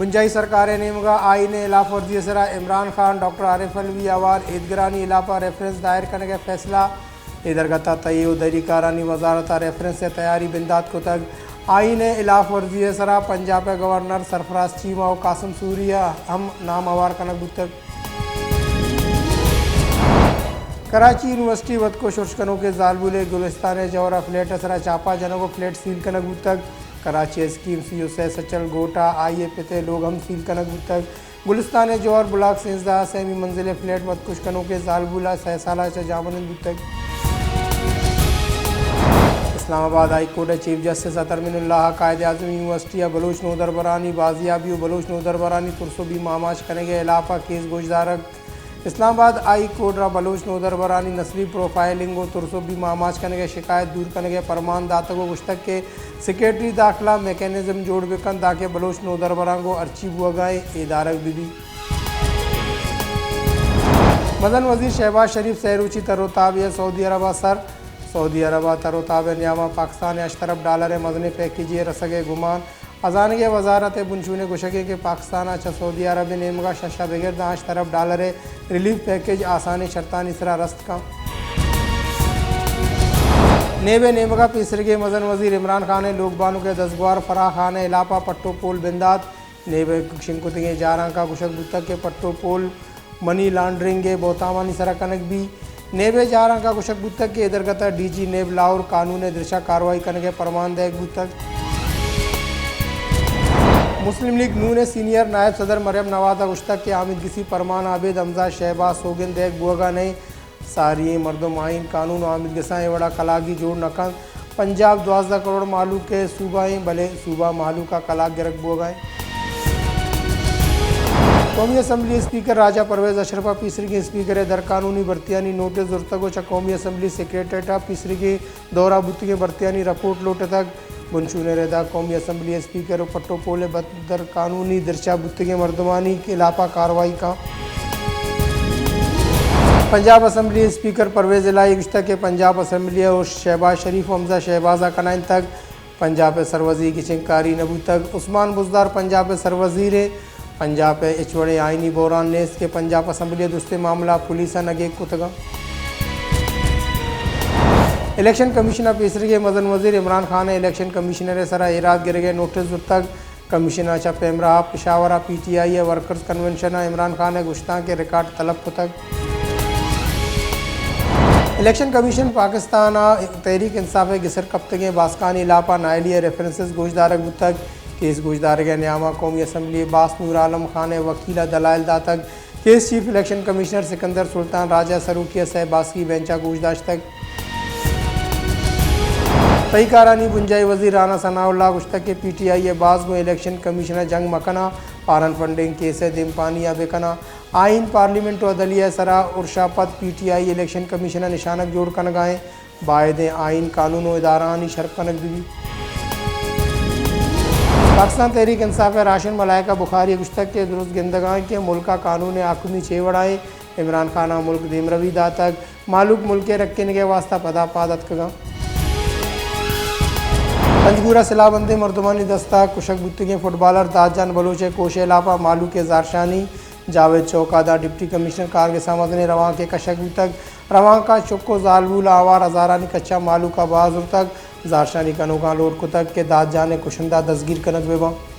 بنجاہی سرکار ءِ نیمگ ءَ آئین ءِ ہلاف ورزی ءِ سرا عمران خان، ڈاکٹر عارف علوی آوار ایدگرانی ہلاپ ءَ ریفرنس دائر کنگ ءِ فیصلہ۔ اے درگت ءَ تئی ءُ دری کارانی وزارت ءَ ریفرنس ءِ تیاری بندات کتگ۔ آئین ءِ ہلاف ورزی ءِ سرا پنجاب ءِ گورنر سرفراز چیمہ ءُ قاسم سوری ءَ ہم نام ہوار کنگ بوتگ۔ کراچی یونیورسٹی ءِ وتکش ارش کنوکیں زالبولے گلستان ءِ جوہر ءَ فلیٹ ءِ سرا چاپہ جنگ ءُ فلیٹ سیل کنگ بوتگ۔ کراچی ءِ اسکیم سی ءُ سے سچل گوٹھ ءَ آئی ءِ پت ءِ لوگ ہم سیل کنگ بوتگ۔ گلستان ءِ جوہر بلاک سیزدہ ءِ سیمی منزل ءِ فلیٹ وتکش کنوکیں زالبول ءَ سئے سال ءَ چہ جاہمنند بوتگ۔ اسلام آباد ہائی کورٹ ءِ چیف جسٹس اطہر من اللہ ءَ قائد اعظم یونیورسٹی ءَ بلوچ نودربرانی بازیابی ءُ بلوچ نودربرانی ترس ءُ بیم آماچ کنگ ءِ ہلاپ ءَ کیس گوشدارگ۔ اسلام آباد ہائی کورٹ ءَ بلوچ نودربرانی نسلی پروفائلنگ ءُ ترس ءُ بیم آماچ کنگ ءِ شکایت دور کنگ ءِ پرمان داتگ ءُ گوشتگ کہ سیکرٹری داخلہ میکانزم جوڑ بہ کنت تاکہ بلوچ نودربراں گوں ہرچی بوہگا ایں اے دارگ بہ بیت۔ مزن وزیر شہباز شریف سئے روچی تر ءُ تابے ءَ سعودی عرب ءَ سر۔ سعودی عرب ءَ تر ءُ تاب ءِ نیام ءَ پاکستان ءِ ہشت ارب ڈالر ءِ مزنیں پیکیجے ءِ رسگ ءِ گمان۔ ہزانگی وزارت ءِ بنشون ءِ گوشگ اِنت کہ پاکستان ءَ چہ سعودی عرب ءِ نیمگ ءَ شش ءَ بگر داں ہشت ارب ڈالر ءِ ریلیف پیکیج آسانیں شرطانی سرا رست کنت۔ نیب ءِ نیمگ ءَ پیسریگیں مزن وزیر عمران خان ءِ لوگ بانک ءِ دزگوہار فراہ خان ءِ ہلاپ ءَ پٹ ءُ پول بندات۔ نیب ءِ شنگ کتگیں جارانک ءَ گوشگ بوتگ کہ پٹ ءُ پول منی لانڈرنگ ءِ بہتامانی سرا کنگ بیت۔ نیب ءِ جارانک ءَ گوشگ بوتگ کہ اے درگت ءَ ڈی جی نیب لاہور قانون ءِ درچ ءَ کاروائی کنگ ءِ پرمان دئیگ بوتگ۔ مسلم لیگ نون ءِ سینئر نائب صدر مریم نواز ءَ گوشتگ کہ آمیدگسی پرمان ءَ ابید حمزہ شہباز سوگند دئیگ بوہگا نہ اِنت۔ ساری ایں مردم آئین، قانون ءُ آمیدگساں اے وڑا کلاگی جوڑ نہ کنت۔ پنجاب دوازدہ کروڑ مہلوک ءِ صوبہ ایں، بلے صوبہ مہلوک ءَ کلاگ گرگ بوہگا ایں۔ قومی اسمبلی اسپیکر راجہ پرویز اشرف ءَ پیسریگیں اسپیکر ءِ درقانونی بھرتیانی نوٹس زرتگ ءُ چہ قومی اسمبلی سیکرٹریٹ ءَ پیسریگیں دور ءَ بوتگیں بھرتیانی رپورٹ لوٹتگ۔ بنشون ءِ ردا قومی اسمبلی اسپیکر ءُ پٹ ءُ پول ءِ بدر قانونی درچ ءَ بوتگیں مردمانی ہلاپ ءَ کاروائی کنت۔ پنجاب اسمبلی اسپیکر پرویز الہی ءَ گوشتگ کہ پنجاب اسمبلی ءَ شہباز شریف ءُ حمزہ شہباز ءَ کنائینتگ، پنجاب ءِ سروزیر گچین کاری نہ بوتگ۔ عثمان بزدار پنجاب ءِ سروزیر اِنت۔ پنجاب ءَ ہچ وڑیں آئینی بحران نیست کہ پنجاب اسمبلی ءَ درستیں معاملہ پولیس ءَ نگیگ کتگ اَنت۔ الیکشن کمیشن ءَ پیسریگیں مزن وزیر عمران خان ءِ الیکشن کمشنر ءِ سرا ایراد گرگ ءِ نوٹس زرتگ۔ کمیشن ءَ چہ پیمرا پشاور ءَ پی ٹی آئی ءِ ورکرز کنونشن ءَ عمران خان ءِ گشتانک ءِ ریکارڈ طلب کتگ۔ الیکشن کمیشن پاکستان ءَ تحریک انصاف ءِ گسر کپتگیں باسکانی ہلاپ ءَ نااہلی ءِ ریفرنسز گوشدارگ بوتگ۔ کیس گوشدارگ ءِ نیام ءَ قومی اسمبلی ءِ باسک نور عالم خان ءِ وکیل ءَ دلائل داتگ۔ Case chief election commissioner Sikandar Sultan Raja ءِ سروکی ءَ سئے باسکی بینچ ءَ گوش داشتگ۔ تہی کارانی بنجاہی وزیر رانا ثناء اللہ ءَ گوشتگ کہ پی ٹی آئی ءِ باسک گوں الیکشن کمیشن ءَ جنگ مہ کناں، فارن فنڈنگ کیس ءِ دیمپانی ءَ بہ کناں۔ آئین، پارلیمنٹ ءُ عدلیہ ءِ سرا ارش ءَ پد P T I election commission ءَ نشانگ جوڑ کنگ ءَ اِنت۔ باید ایں آئین، قانون ءُ ادارہانی شرپ کنگ بہ بیت۔ پاکستان تحریک انصاف ءِ راہشون ملائکہ بخاری ءَ گوشتگ کہ درست گندگ ءَ اِنت کہ ملک ءَ قانون ءِ حاکمی چے وڑا اِنت۔ عمران خان ءَ ملک دیمروی داتگ، مہلوک ملک ءِ رکینگ ءِ واستہ پدا پاد اتکگ اَنت۔ پنجگور ءَ سلاہ بندیں مردمانی دست ءَ کشگ بوتگیں فٹبالر داد جان بلوچ ءِ کوش ءِ ہلاپ ءَ مہلوک ءِ زہرشانی۔ جاوید چوک ءَ داں ڈپٹی کمشنر کارگس ءَ مزنیں روانکے کشگ بوتگ۔ روانک ءَ چک ءُ زالبول ءَ ہوار ہزارانی کچ ءَ مہلوک ءَ بہا زرتگ۔ زہرشانی کنوکاں لوٹ کتگ کہ داد جان ءِ کشندہ دزگیر کنگ بہ بنت۔